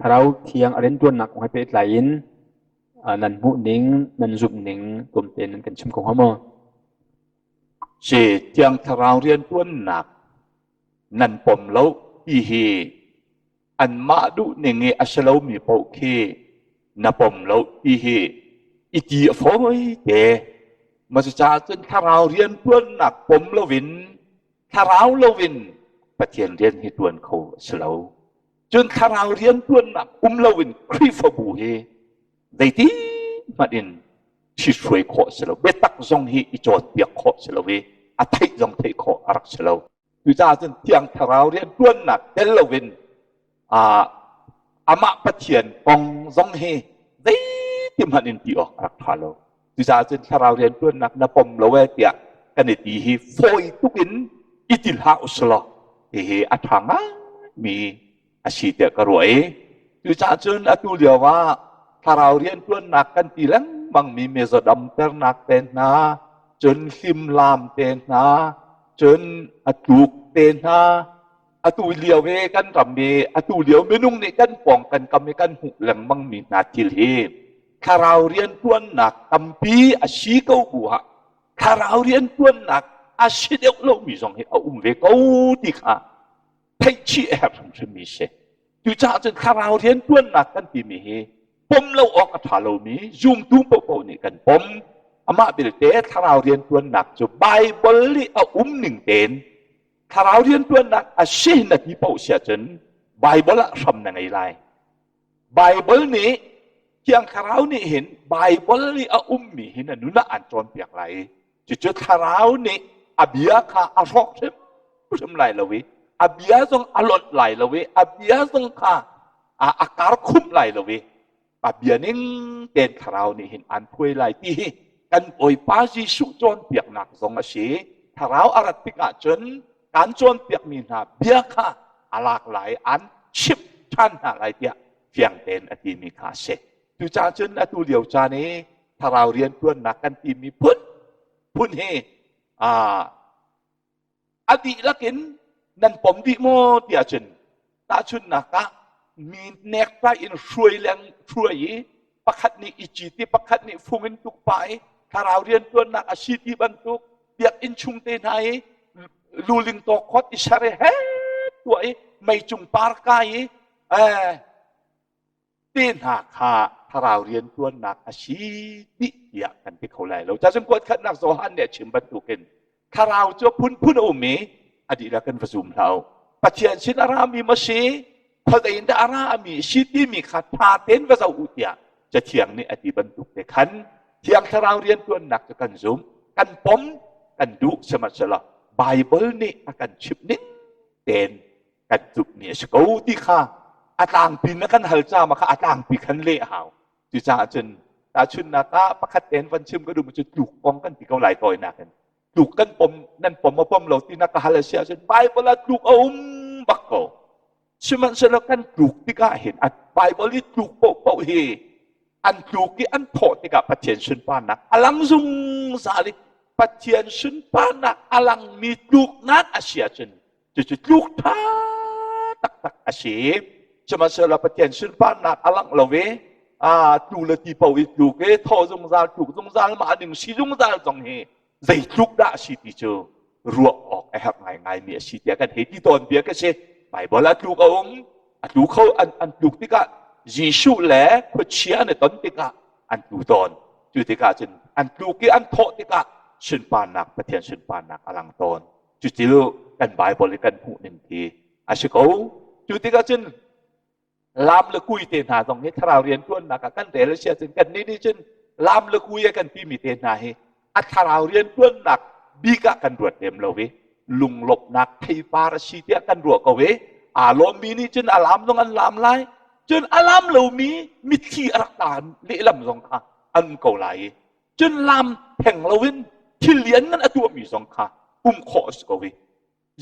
Thlarau Thiang a rianṭuannak kong he pehtlai in nan hmuh ning, nan zumh ning tlawmte nan kan chim kho hnga maw? Si Thiang Thlarau rianṭuannak nan pom lo ti hi anmah duh ning i a si lomi paoh khi na pom lo ti hi i ti a fawi te. Macucaah cun thlarau rianṭuannak pom loin thlarau loin Pathian rian hi ṭuan kho a si lo. Cun thlarau rianṭuannak um loin Khrihfabu hi zeiti hmanh in ṭhithruai khawh a si lo. Biatak zong hi i cawnpiak khawh a si lo i a theih zong theih khawh a rak si lo. Cucaah cun Thiang Thlarau rianṭuannak tel loin amah Pathian kong zong hi zeiti hmanh in ti awk a rak ṭha lo. Cucaah cun Thlarau rianṭuannak na pom lo ee tiah kan i ti hi fawi tuk in i ti hlah usulaw hihi a ṭha ngaimi a si tiah ka ruah i cucaah cun atu lio ah thlarau rianṭuannak kan ti lengmangmi mizaw damternak te hna, cun hlimlam te hna, cun a tluk te hna, atu lio i kan ram i atu lio minung nih kan pawng kan kam i kan hmuh lengmangmi hna thil hi thlarau rianṭuannak tampi a si ko bu ah thlarau rianṭuannak a si deuh lomi zong hi a um ve ko ti kha theihchih a herh hrimhrimmi si. Cucaah cun thlarau rianṭuannak kan timi hi pom lo awk a ṭha lomi zumtu paohpaoh nih kan pom. Amah belte thlarau rianṭuannak cu Baibal nih a um ning tein thlarau rianṭuannak a si na ti paoh si ahcun Baibal ah hram na ngei lai. Baibal nih Thiang Thlarau nih hin Baibal nih a ummi hi na nun ah an cawnpiak lai i cucu Thlarau nih a bia kha a hrawk hrimhrim lai lo i a bia zong a lonh lai lo i a bia zong kha a kar khumh lai lo i a bia ning tein Thlarau nih hin an phuai lai ti hi kan Bawipa Jesuh cawnpiaknak zong a si. Thlarau a rat tikah cun kan cawnpiakmi hna bia kha a lak lai, an chimh ṭhan hna lai tiah fiang tein a timi kha a si. Cucaah cun atu lio caan i thlarau rianṭuannak kan timi phun phun hi a dihlak in nan pom dih maw tiah cun tahchunhnak ah mi nektai in hruai leng hruai i pakhat nih i cit i pakhat nih fung in tuk pah i thlarau rianṭuannak a si ti bantuk biakinn chung te hna i luling tawk khot i ser i he tuah i meicung par kai i te hna kha thlarau rianṭuannak a si dih tiah kan ti kho lai lo. Cacun kuat khatnak Johan nih a chim bantukin thlarau cu phunphun a um i a dihlak kan va zum hlah u. Pathian sin a rami maw si, khuazei in dah a rami si timi kha ṭha tein va zoh u tiah Cathiang nih a ti bantuk te khan Thiang Thlarau rianṭuannak cu kan zum, kan pom, kan duh sihmanhsehlaw Baibal nih a kan chimh ning tein kan zumhmi a si ko ti kha a tlangpi na kan hal ca ma kha a tlangpi khan leh a hau. Cucaah cun tahchunhnak ah pakhat tein van chim ka duh cu tluk kong kan ti ko lai tawinak in. Tluk kan pom nan pom a pom lo ti na ka hal a si ahcun Bible ah tluk a um bak ko. Sihmanhsehlaw kan tluk tikah hin a Bible i tluk paohpaoh hi an tluk i an thawh tikah Pathian sunparnak a lang zungzal i Pathian sunparnak a langmi tluknak a si ahcun cucu tluk ṭha taktak a si. Sihmanhsehlaw Pathian sunparnak a langh lo i tlu le ti paoh i tluk i thawh zungzal tluk zungzal mah ning si zungzal zong hi zeitluk dah a si ti cu ruah awk a herh ngaingaimi a si tiah kan hei ti tawn bia ka si. Baibal ah tluk a um, a tlu kho an tluk tikah Jesuh le khuachia an i ton tikah an tlu tawn. Cu tikah cun an tluk i an thawh tikah sunparnak Pathian sunparnak a lang tawn. Cucu kan Baibal i kan hmuh ning khi a si ko. Cu tikah cun lam le kui te hna zong hi thlarau rianṭuannak ah kan rel a si ahcun kannih nih cun lam le kui a kan timi te hna hi a thlarau rianṭuannak bik ah kan ruat lem lo i lunglawmhnak theipar a si tiah kan ruah ko i aa lawmmi nih cun a lam zong an lam lai cun a lam lomi mitthli a rak taan lehlam zong kha an um ko lai i cun lam theng loin thil lian ngan a tuahmi zong kha um khawh a si ko i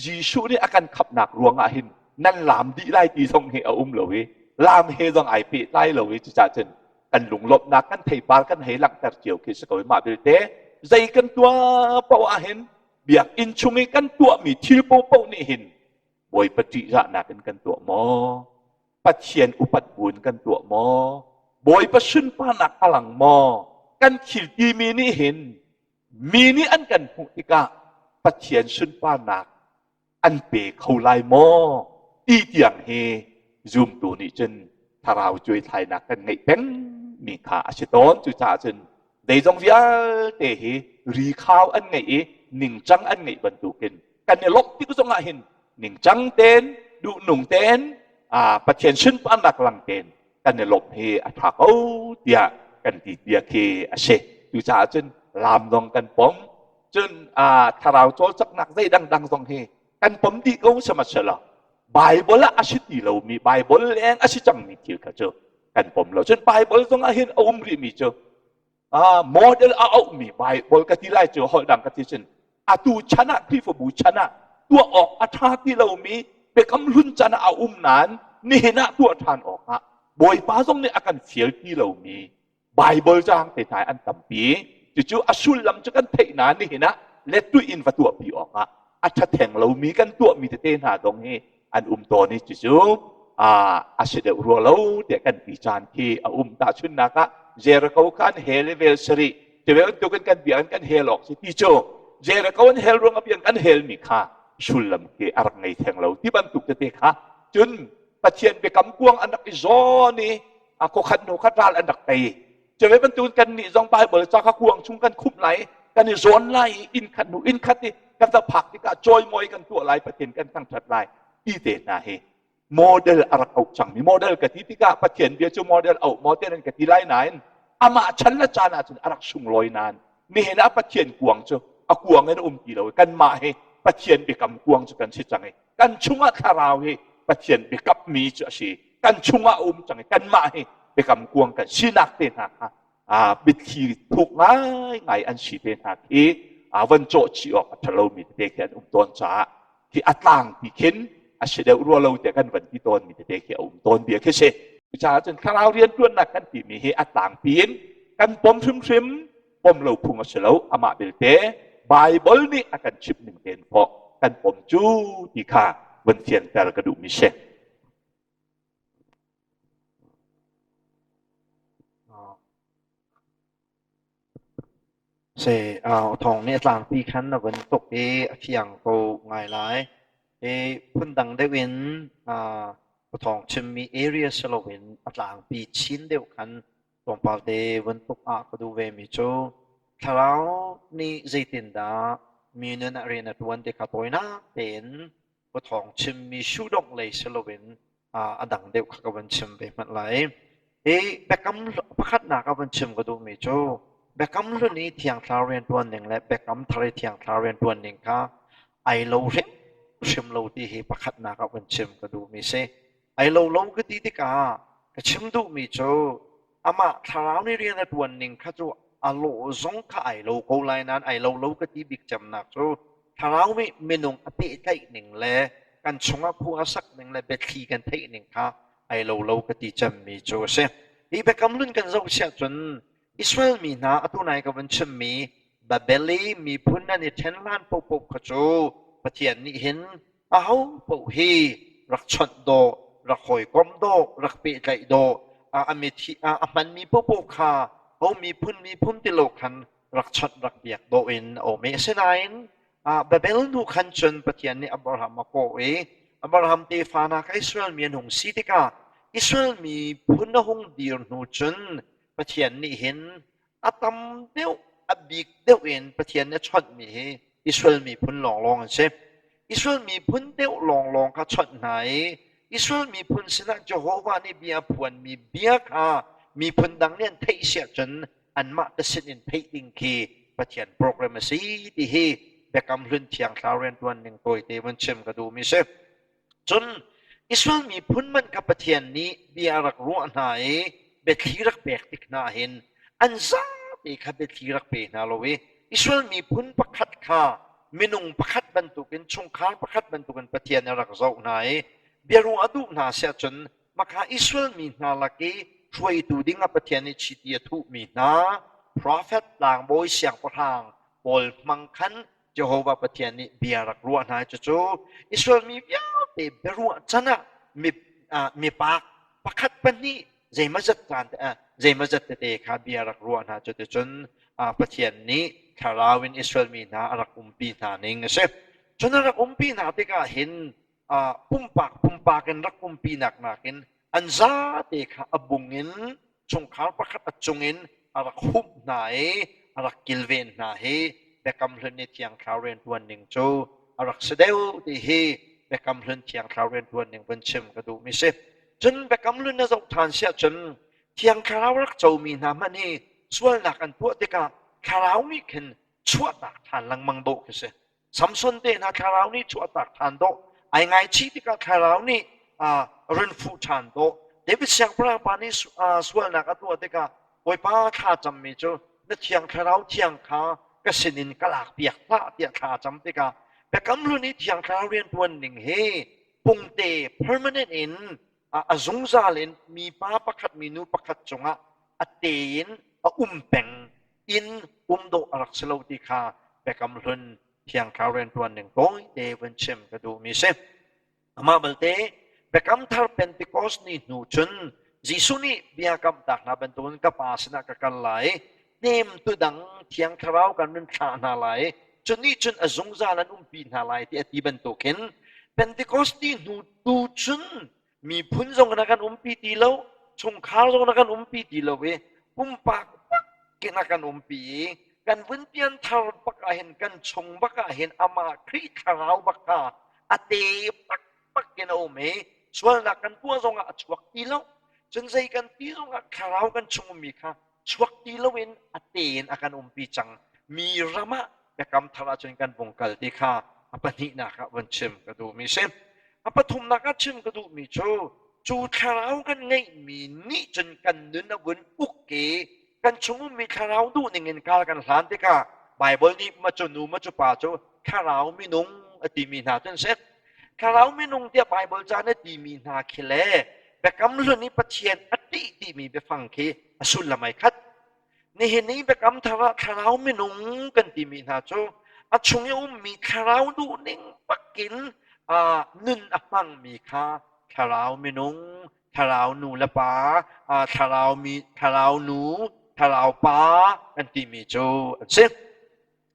Jesuh nih a kan khamhnak ruangah hin nan laam dih lai ti zong hi a um lo i laam he zong ai pehtlai lo i cucaah cun kan lunglawmhnak kan theipar kan hei langhter cio khi si ko i mah belte zei kan tuah paoh ah hin biakinn chung i kan tuahmi thil paohpaoh nih hin Bawipa ṭihzahnak in kan tuah maw? Pathian upat buin kan tuah maw? Bawipa sunparnak a lang maw? Kan thil timi nih hin mi nih an kan hmuh tikah Pathian sunparnak an pe kho lai maw ti tiang hi zumtu nih cun thlarau cuaithlainak kan ngeih peng mi kha a si tawn. Cucaah cun zeizong vialte hi rikhau an ngeih i ningcang an ngeih bantukin kan i lawmh tik zong ah hin ningcang tein duhnung tein Pathian sunparnak lang tein kan i lawmh hi a ṭha ko tiah kan ti bia khi a si. Cucaah cun laam zong kan pom, cun thlarau cawlcanghnak zei dangdang zong hi kan pom dih ko sihmanhsehlaw Bible ah a si ti lomi, Bible leng a si cangmi thil kha cu kan pom lo. Cun Bible zong ah hin a um rihmi cu model a auhmi Bible ka ti lai cu, holh dang ka ti cun atu chan ah, Khrihfabu chan ah tuah awk a ṭha ti lomi, biakam hlun chan ah a um nain nihin ah tuah ṭhan awk ah Bawipa zong nih a kan fial ti lomi Bible caang te hna an tampi. Cucu a sullam cu kan theih nain nihin ah lettuih in va tuahpi awk ah a ṭha theng lomi kan tuahmi tete hna dong hi an um tawn i cucu a si deuh rua lo tiah kan ti caan khi a um. Tahchunhnak ah, Jericho kha an hel i vel sarih tive bantukin kan biakinn kan hel awk si ti cu Jericho an hel ruang ah biakinn kan helmi kha sullam khi a rak ngei theng lo ti bantuk tete kha. Cun Pathian biakam kuang an rak i zawn i a khuakhat hnu khat ral an rak tei. Cuve bantukin kan nih zong Bible ca kha kuang chung kan khumh lai, kan i zawn lai i inn khat hnu inn khat i kan va phak tikah cawimawi kan tuah lai, Pathian kan thangṭhat lai ti te hna hi model a rak auh cangmi. Model ka ti tikah Pathian bia cu model auh maw te nan ka ti lai nain amah chan le caan ahcun a rak sunglawi nain nihin ah Pathian kuang cu a kuang in a um ti lo i kanmah hi Pathian biakam kuang cu kan si cang i kan chungah thlarau hi Pathian biakammi cu a si, kan chungah a um cang i kanmah hi biakam kuang kan sinak te hna kha mitthli thuk ngaingai an si te hna khi van cawh chih awk a ṭhalomi tete khi an um tawn caah khi a tlangpi khin a si deuh rua lo tiah kan van ti tawnmi tete khi a um tawn bia khi si. Cucaah cun thlarau rianṭuannak kan timi hi a tlangpi in kan pom hrimhrim, pom lo phung a si lo. Amah belte Baibal nih a kan chimh ning tein fawh kan pom cu ti kha van fianter ka duhmi si. Si, thawng nih a tlangpi khan na vun tuk i a fiang ko ngai lai. I phundang deuh in thawng chimmi area si loin a tlangpi chin deuh khan tlawmpal te vun tuk ah ka duh vemi cu thlarau nih zeitindah mi nun ah rian a ṭuan ti kha tawinak tein thawng chimmi sudongh lei si loin a dang deuh kha ka van chim ve hmanh lai. Hi biakam pakhatnak a van chim ka duhmi cu biakam hlun i Thiang Thlarau rianṭuan ning le biakam thar i Thiang Thlarau rianṭuan ning kha ai lo hrimhrim lo ti hi pakhatnak ah van chim ka duhmi si. Ai lo lo ka ti tikah ka chim duhmi cu amah thlarau nih rian a ṭuan ning kha cu a lawh zong kha ai lo ko lai nain ai lo lo ka ti bik cemnak cu thlarau nih minung a pehtlaih ning le kan chungah khua a sak ning le biathli kan theih ning kha ai lo lo ka ti cemmi cu a si. Hi biakam hlun kan zoh siah cun Israel mi hna atu nai ka van chimmi Babeli miphun an i ṭhen hlan paohpaoh kha cu Pathian nih hin aho paoh hi rak chawnh dawh, rak hawikom dawh, rak pehtlaih dawh, a mithi a hmanmi paohpaoh kha ho miphun miphun ti lo khan rak chawnh rak biak dawh in a um i asinain Babel hnu khan cun Pathian nih Abraham a kawh i Abraham tefa hna kha Israel mi an hung si tikah Israel miphun a hung dir hnu cun Pathian nih hin a tam deuh, a bik deuh in Pathian nih a chawnhmi hi Israel miphun lawnglawng an si. Israel miphun deuh lawnglawng kha chawnh hna i Israel miphun sinah Jehovah nih bia a phuanmi bia kha miphun dang nih an theih siah cun anmah te sin in theih ding khi Pathian program a si ti hi Biakam Hlun Thiang Thlarau rianṭuan ning tawite vun chim ka duhmi si. Cun Israel miphun man kha Pathian nih bia a rak ruah hna i biathli rak pek tik hna hin an zapi kha biathli rak pe hna lo i Israel miphun pakhat kha minung pakhat bantukin, chungkhar pakhat bantukin Pathian a rak zoh hna i biaruah a duh hna siah cun makha Israel mi hna lak i hruaitu ding ah Pathian nih chiti a thuhmi hna profet, tlangbawi, siangpahrang pawl hmang khan Jehovah Pathian nih bia rak ruah hna. Cucu Israel mi vialte biaruah can ah mi mipak Pakhat pahnih zeimazat caan zeimazat tete kha bia rak ruah hna. Cuticun Pathian nih thlarau in Israel mi hna a rak umpi hna ning a si. Cun a rak umpi hna tikah hin pumpak pumpak in rak umpinak nakin an zate kha a bung in chungkhar pakhat a cungin a rak humh hna i a rak kilven hna. Hi Biakam Hlun i Thiang Thlarau rianṭuan ning cu a rak si deuh ti hi Biakam Hlun Thiang Thlarau rianṭuan ning vun chim ka duhmi si. Cun Biakam Hlun na zoh ṭhan siah cun Thiang Thlarau rak comi hna hmanh hi sualnak an tuah tikah Thlarau nih khin chuahtak ṭhan lengmang dawh khi si. Samson te hna thlarau nih chuahtak ṭhan dawh, ai ngaichih tikah thlarau nih run fuh ṭhan dawh. David siangpahrang pa nih sualnak a tuah tikah Bawipa thla cammi cu na thiang thlarau thiang kha ka sinin ka lak piak hlah tiah thla cam tikah Biakam Hlun i thiang thlarau rianṭuan ning hi pungte permanent in a zungzal in mipa pakhat minu pakhat cungah a te in a um peng in um dawh a rak si lo ti kha Biakam Hlun Thiang Thlarau rianṭuan ning tawite vun chim ka duhmi si. Amah belte Biakam Thar Pentecost ni hnu cun Jesuh nih bia kamtak hna bantukin ka Pa sinah ka kal lai, hnemtu dang Thiang Thlarau kan run thlah hna lai, cu nih cun a zungzal an umpi hna lai ti a ti bantukin Pentecost ni hnu tu cun miphun zong na kan umpi ti lo, chungkhar zong na kan umpi ti lo i pumpak bak na kan umpi i kan vun pian thar bak ah hin kan chung bak ah hin amah Khrih thlarau bak kha a te bak bak in a um i sualnak kan tuah zongah a chuak ti lo. Cun zei kan ti zongah thlarau kan chung ummi kha chuak ti loin a tein a kan umpi cang mi ram ah Biakam Thar ahcun kan vung kal ti kha a pahnihnak ah vun chim ka duhmi si. A pathumnak ah chim ka duhmi cu cu thlarau kan ngeihmi nih cun kan nun a vun uk i kan chung ummi thlarau duh ning in kar kan hlan tikah Baibal nih ma cu nu ma cu pa cu thlarau minung a timi hna cu an si. Thlarau minung tiah Baibal ca nih a timi hna khi le Biakam Hlun i Pathian a ṭih timi biafang khi a sullam ai khat. Nihin i Biakam Thar ah thlarau minung kan timi hna cu a chung i ummi thlarau duhning bakin nun a hmangmi kha thlarau minung, thlarau nu le pa, thlarau mi, thlarau nu, thlarau pa kan timi cu an si.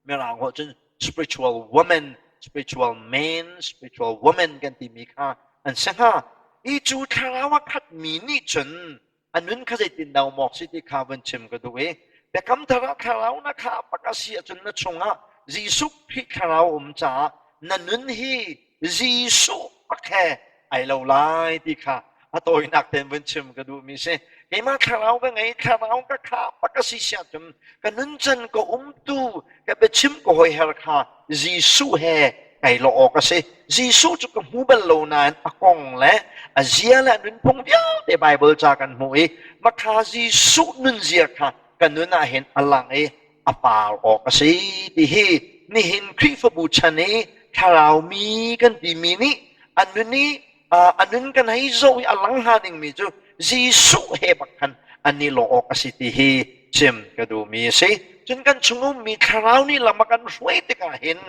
Mirang holh cun spiritual woman, spiritual man, spiritual woman kan timi kha an si hnga. I cu thlarau a khatmi nih cun a nun kha zeitin dah mawk si ti kha vun chim ka duh i Biakam Thar ah thlarau na khah bak a si ahcun na chungah Jesuh Khrih thlarau um caah na nun hi Jesuh bak he ai lo lai ti kha a tawinak tein vun chim ka duhmi si. Keimah thlarau ka ngei, thlarau ka khah bak a si siah cun ka nuncan ka umtu ka biachim ka hoiher kha Jesuh he kai lawh awk a si. Jesuh cu ka hmu bal lo nain a kong le a zia le a nunphung vialte Baibal ca kan hmuh i makha Jesuh nunzia kha ka nun ah hin a lang i a par awk a si ti hi nihin Khrihfabu chan i thlarau mi kan timi nih an nun i a nun kan hei zoh i a lang hnga dingmi cu Jesuh he bak khan an i lawh awk a si ti hi chim ka duhmi a si. Cun kan chung ummi thlarau nih lam a kan hruai tikah hin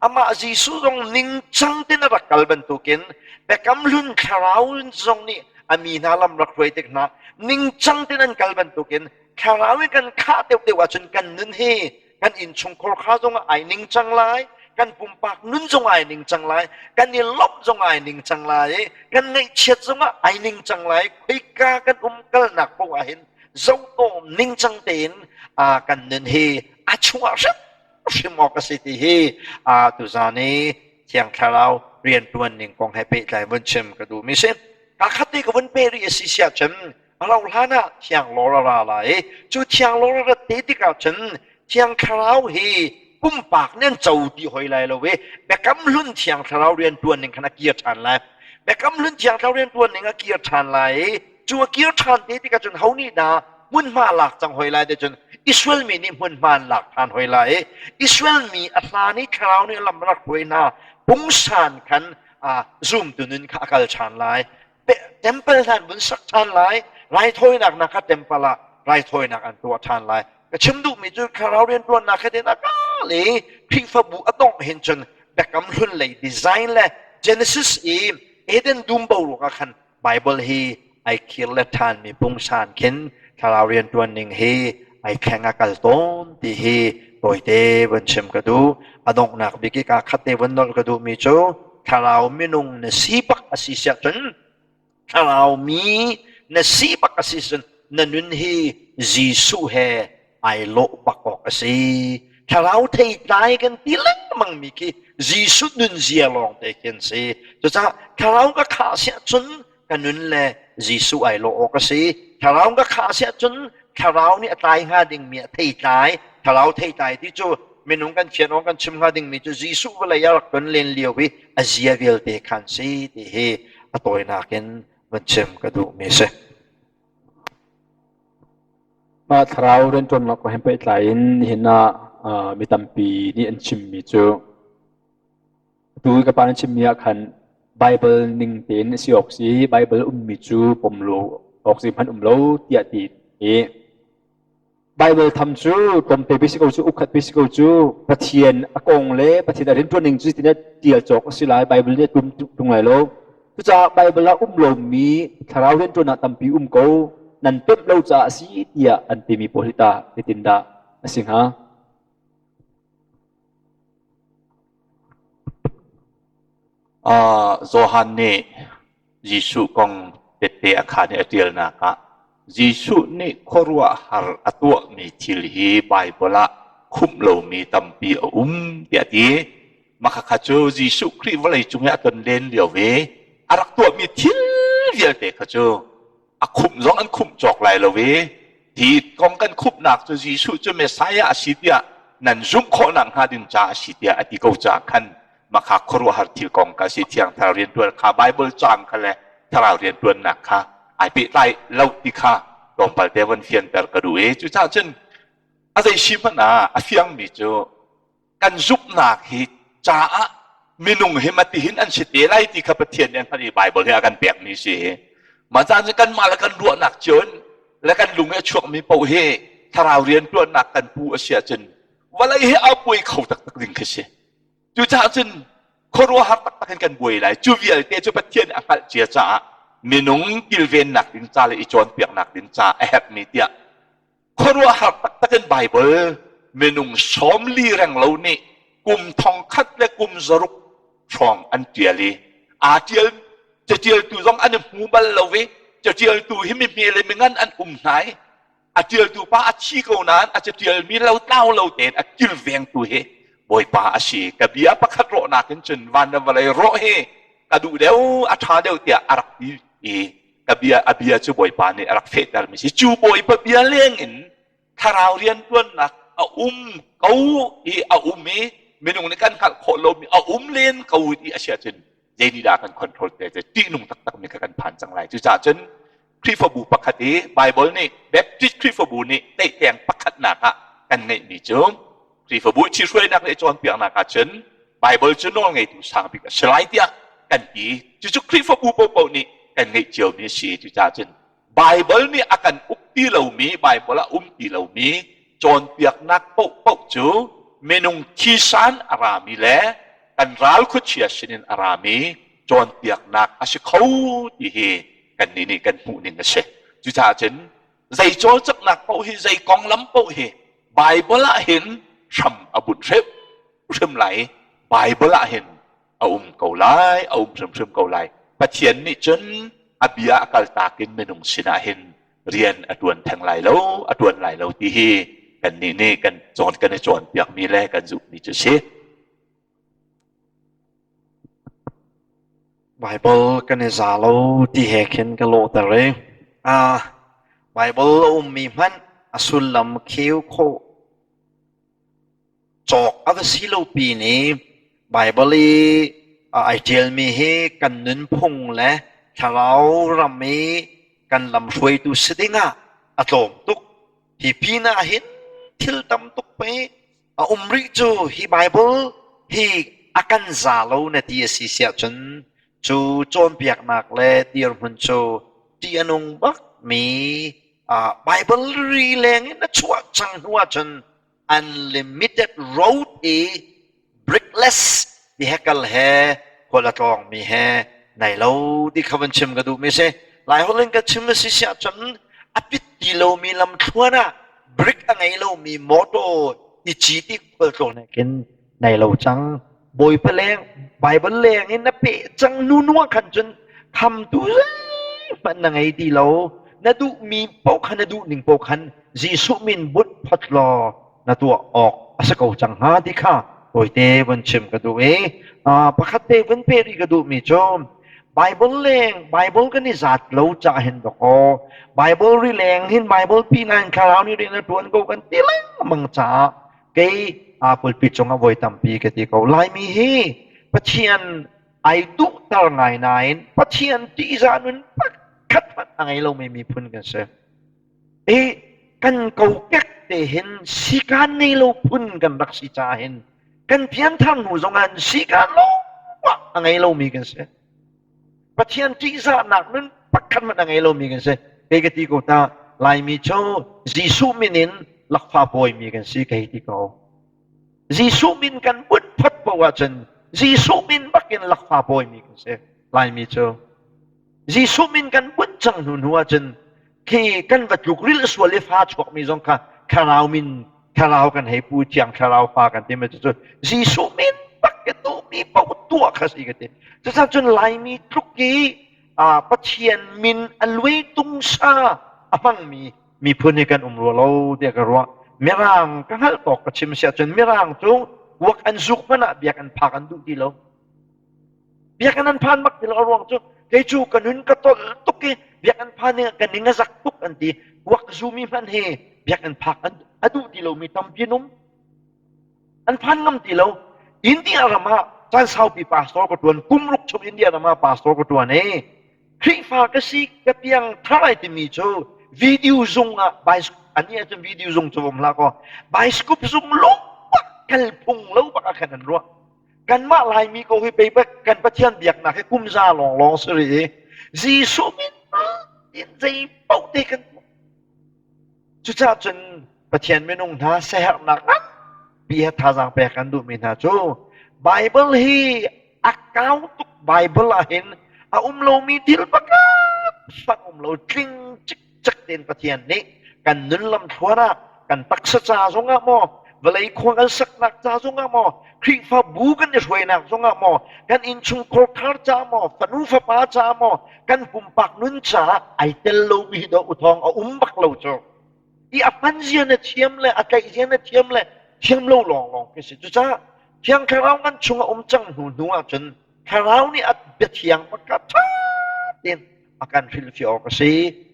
amah Jesuh zong ningcang tein a rak kal bantukin Biakam Hlun thlarau zong nih a mi hna lam rak hruai tik hna ningcang tein an kal bantukin thlarau in kan khah deuhdeuh ahcun kan nun hi kan innchungkhar kha zong ai ning cang lai, kan pumpak nun zong ai ning cang lai, kan i lawmh zong ai ning cang lai, kan ngaihchiat zong ah ai ning cang lai. Khoika kan um kalnak paoh ah hin zohtawm ningcang tein kan nun hi a chungah hrimhrim awk a si ti hi tuzaan i Thiang Thlarau rianṭuan ning kong he pehtlai vun chim ka duhmi si. Ka khat te ka vun pe rih a si siah cun a rauh hlan ah Thiang Lawr a ra lai i cu Thiang Lawr a rat te tikah cun Thiang Thlarau hi pumpak nih an co ti hoi lai lo i Biakam Hlun Thiang Thlarau rian ṭuan ning khan a kir ṭhan lai. Biakam Hlun Thiang Thlarau rian ṭuan ning a kir ṭhan lai i cu a kir ṭhan te tikah cun ho nih dah hmunhma a lak cang hoi lai ti cun Israel mi nih hmunhma an lak ṭhan hoi lai i Israel mi a hlan i Thlarau nih lam rak hruai hna pungsan khan zumtu nun kha a kal ṭhan lai. Temple hna an vun sak ṭhan lai. Raithawinak hna kha temple ah raithawinak an tuah ṭhan lai. Ka chim duhmi cu thlarau rianṭuannak he tin a kal i Khrihfabu a dongh hin cun Biakam Hlun lei design le Genesis i Eden dum boruak ah khan Bible hi ai khir le ṭhanmi pungsan khin thlarau rianṭuan ning hi ai thleng a kal tawn ti hi tawite vun chim ka duh. A donghnak bik i kaa khat te vun nolh ka duhmi cu thlarau minung na si bak a si siah cun thlarau mi na si bak a si cun na nun hi Jesuh he ai lawh bak awk a si. Thlarau theitlai kan ti lengmang mi khi Jesuh nunzia lawng te khi an si. Cucaah thlarau ka khah siah cun ka nun le Jesuh ai lawh awk a si. Thlarau ka khah siah cun thlarau nih a tlai hnga dingmi a theitlai. Thlarau theitlai ti cu minung kan fian awk kan chim hnga dingmi cu Jesuh vawlei a rak ton len lio i a zia vialte khan si ti hi a tawinak in van chim ka duhmi si. Mah thlarau rianṭuannak kong he pehtlai in nihin ah mi tampi nih an chimmi cu atu ka pa nan chimmi ah khan Baibal ning tein a si awk si, Baibal ummi cu pom lo awk zeihmanh um lo tiah ti i Baibal tham cu tlawmte pe si ko cu, ukkhat pe si ko cu, Pathian a kong le Pathian a rianṭuan ning cu zeitin dah ṭial cawk a si lai, Baibal nih a tum ṭung lai lo. Cucaah Baibal ah um lomi thlarau rianṭuan ah tampi um ko, nan pemh lo caah a si tiah an timi pawl hi tah zeitindah a si hnga? Johan nih Jesuh kong tehte a khaan i a ṭialnak ah Jesuh nih khuaruahhar a tuahmi thil hi Baibal ah khumh lomi tampi a um tiah a ti. Mah khakha cu Jesuh Khrih vawleicung i a ton len lio i a rak tuahmi thil vialte kha cu a khumh zong an khumh cawk lai lo i hi kong kan khumhnak cu Jesuh cu Messiah a si tiah nan zumh khawh nakhnga ding caah a si tiah a ti ko caah khan mah kha khuaruahhar thil kong kha a si. Thiang Thlarau rianṭuan kha Baibal caang kha le Thlarau rianṭuannak kha ai pehtlai lo ti kha tlawmpal te von fianter ka duh i cucaah cun a zei si hmanh ah a fiangmi cu kan zumhnak hi caah minung hi matihin an si te lai ti kha Pathian nih a hngalh i Baibal hi a kan pekmi si. Mah caan cu kanmah le kan ruahnak cio in le kan lung i a chuakmi paoh hi thlarau rianṭuannak kan pu a si ahcun vawlei hi a buai kho taktak ding khi si. Cucaah cun khuaruahhar taktak in kan buai lai. Cu vialte cu Pathian nih a hngalh cia caah minung kilvennak ding ca le i cawnpiaknak ding caah a herhmi tiah khuaruahhar taktak in Baibal minung 40 renglo nih kum 1000 le kum 600 hrawng an ṭial i aa ṭial caṭialtu zong an i hmu bal lo i caṭialtu hi mihme le mingan an um hna i a ṭialtu pa a thi ko nain a caṭialmi lo tlau lo tein a kilvengtu hi Bawipa a si. Ka bia pakhat rawhnak in cun van le vawlei rawh hi ka duh deuh a ṭha deuh tiah a rak ti i ka bia a bia cu Bawipa nih a rak fehtermi si. Cu Bawipa bia leng in thlarau rianṭuannak a um ko i a um i minung nih kan hngalh khawh lomi a um len ko ti a si ahcun zei dah kan control te cu ṭihnung taktakmi kha kan phan cang lai. Cucaah cun Khrihfabu pakhat i Baibal nih Baptist Khrihfabu nih teihteng pakhatnak ah kan ngeihmi cu Khrihfabu ṭhihruainak le cawnpiaknak ah cun Baibal cu nawlngeitu sang bik a si lai tiah kan ti. Cucu Khrihfabu paohpaoh nih kan ngeih ciomi a si. Cucaah cun Baibal nih a kan uk ti lomi, Baibal ah um ti lomi cawnpiaknak paohpaoh cu minung thisan a rami le kan ral khuachia sinin a rami cawnpiaknak a si kho ti hi kannih nih kan hmuh ning a si. Cucaah cun zei cawlcanghnak paoh hi zei konglam paoh hi Baibal ah hin hram a bunh hrimhrim lai i Baibal ah hin a um ko lai, a um hrimhrim ko lai. Pathian nih cun a bia a kaltak in minung sinah hin rian a ṭuan theng lai lo, a ṭuan lai lo ti hi kannih nih kan cawn kan i cawnpiakmi le kan zumhmi cu a si. Baibal kan i za lo ti he khin ka lawhter i Baibal a ummi hmanh a sullam kheu khawh cawk a va si lo pin i Baibal i ai ṭialmi hi kan nunphung le thlarau ram i kan lamhruaitu si dingah a tlawm tuk. Hi pinah hin thil tam tuk pei a um rih cu hi Baibal hi a kan za lo na ti a si siah cun cu cawnpiaknak le dirhmun cu ṭih a nung bakmi Baibal ri leng in a chuah cang hnu ahcun unlimited road i brickless vehicle he khual a tlawngmi he nai lo ti kha van chim ka duhmi si. Laiholh in ka chim a si siah cun a pit ti lomi lamthluan ah brake a ngei lomi motor i cit i khualtlawn he khin nei lo cang. Bawipa leng Bible leng in na peh cang nu ah khan cun khamtu zeihmanh na ngei ti lo. Na duhmi paoh kha na duh ning paoh khan Jesuh min bunh phot law na tuah awk a si ko cang hnga ti kha tawite vun chim ka duh i pakhat te vun pe rih ka duhmi cu Bible leng Bible kan i zat lo ca hin dawkaw Bible ri leng hin Bible pi nain thlarau nih rian a ṭuan ko kan ti lengmang caah kei pulpit cungah voi tampi ka ti ko. Laimi hi Pathian ai duhter ngai nain Pathian ṭihzah nun pakhat hmanh a ngei lomi miphun kan si. I kan kokek te hin sikaan ngei lo phun kan rak si caah hin kan pianthar hnu zongah sikaan lawng a ngei lomi kan si. Pathian ṭihzahnak nun pakhat hmanh a ngei lomi kan si. Kei ka ti ko ta, Laimi cu Jesuh min in lakfa pawimi kan si kei ti ko. Jesuh min kan bunh phot paoh ahcun Jesuh min bakin lakfa pawimi kan si. Laimi cu Jesuh min kan bunh cang hnu hnu ahcun khi kan va tluk rilh sual i fa chuakmi zong kha thlarau min thlarau kan hei pu thiang thlarau fa kan ti mi cu Jesuh min bak ka duhmi paoh tuah kha si ka ti. Cucaah cun Laimi tluk i Pathian min a luai tungsa a hmangmi miphun hi kan um rua lo tiah ka ruah. Mirang ka hngalh tawk ka chim siah cun Mirang cu kuak an zuk hmanh ah biak an phak an duh ti lo. Biakinn an phan bak ti lo a ruang cu kei cu ka nun ka tolh tuk i biakinn phan ding ka ning a zak tuk an ti. Kuak zumi hmanh hi biakinn phak an a duh ti lomi tampi an um. An phan ngam ti lo. India ram ah caan saupi pastor ka tuan, kum ruk chung India ram ah pastor ka tuan i Khrihfa ka si ka piang thar ai timi cu video zung ah ani ahcun video zung cu um hlah kaw bioscope zung lung bak kal phung lo bak ah khan an ruah. Kanmah Laimi ko hi pei kan Pathian biaknak hi kum za lawnglawng si rih i Jesuh min in zei paoh te kan tuah. Cucaah cun Pathian minung hna siaherhnak nganpi he thazaang pek kan duhmi hna cu Bible hi a kau tuk. Bible ah hin a um lomi thil pakhat hmanh um lo, tling cikcek tein Pathian nih kan nun lamthluan ah, kan taksa ca zongah maw, vawlei khua kan saknak ca zongah maw, Khrihfabu kan i hruainak zongah maw, kan innchungkhar thar ca maw, fanu fapa ca maw, kan pumpak nun caah ai tel lomi hi dawh uthawng a um bak lo cu. I a hman zia na thiam le a tlaih zia na thiam le thiam lo lawnglawng khi si. Cucaah Thiang Thlarau kan chung a um cang hnu hnu ahcun Thlarau nih a biathiang pakhat ṭha tein a kan hrilhfiah awk a si.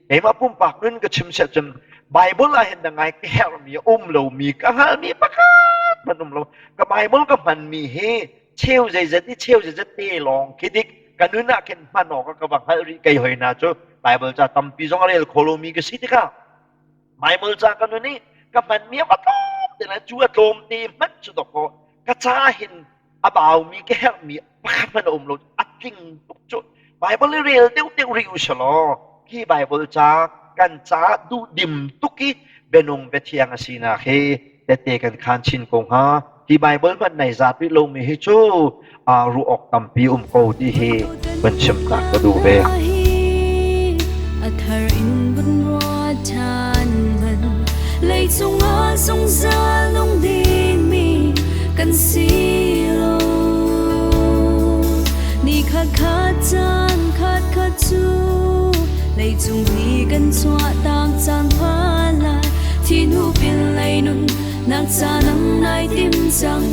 Keimah pumpak nun ka chim siah cun Bible ah hin na ngai ka herhmi a um lomi ka hngalhmi pakhat hmanh um lo. Ka Bible ka hmanmi hi cheu zeizat i cheu zeizat te lawng khi dik ka nun ah khin hman awk ka va hngalh rih kei hoi hna cu Bible ca tampi zong a rel kho lomi ka si tikah Bible ca ka nun i ka hmanmi a va tlawm te lai cu a tlawm te hmanh cu dawkaw ka ca hin a baumi ka herhmi pakhat hmanh a um lo, a tling tuk cu. Bible i rel deuh deuh rih u law hi Bible ca kan ca duhdim tuk i bianung biathiang a sinak hi tette kan khan chin ko hnga. Hi Bible hmanh nai zat rih lomi hi cu ruah awk tampi um ko ti hi van chim tak ka duh ve. A thar in vun rua ṭhan van leicung ah zungzal nung dingmi kan si lo. Ni khat khat caan khat khat cu leicung hi kan chuah tak caan phan lai thi hnu pin lei nun nak ca nang nai tim cang.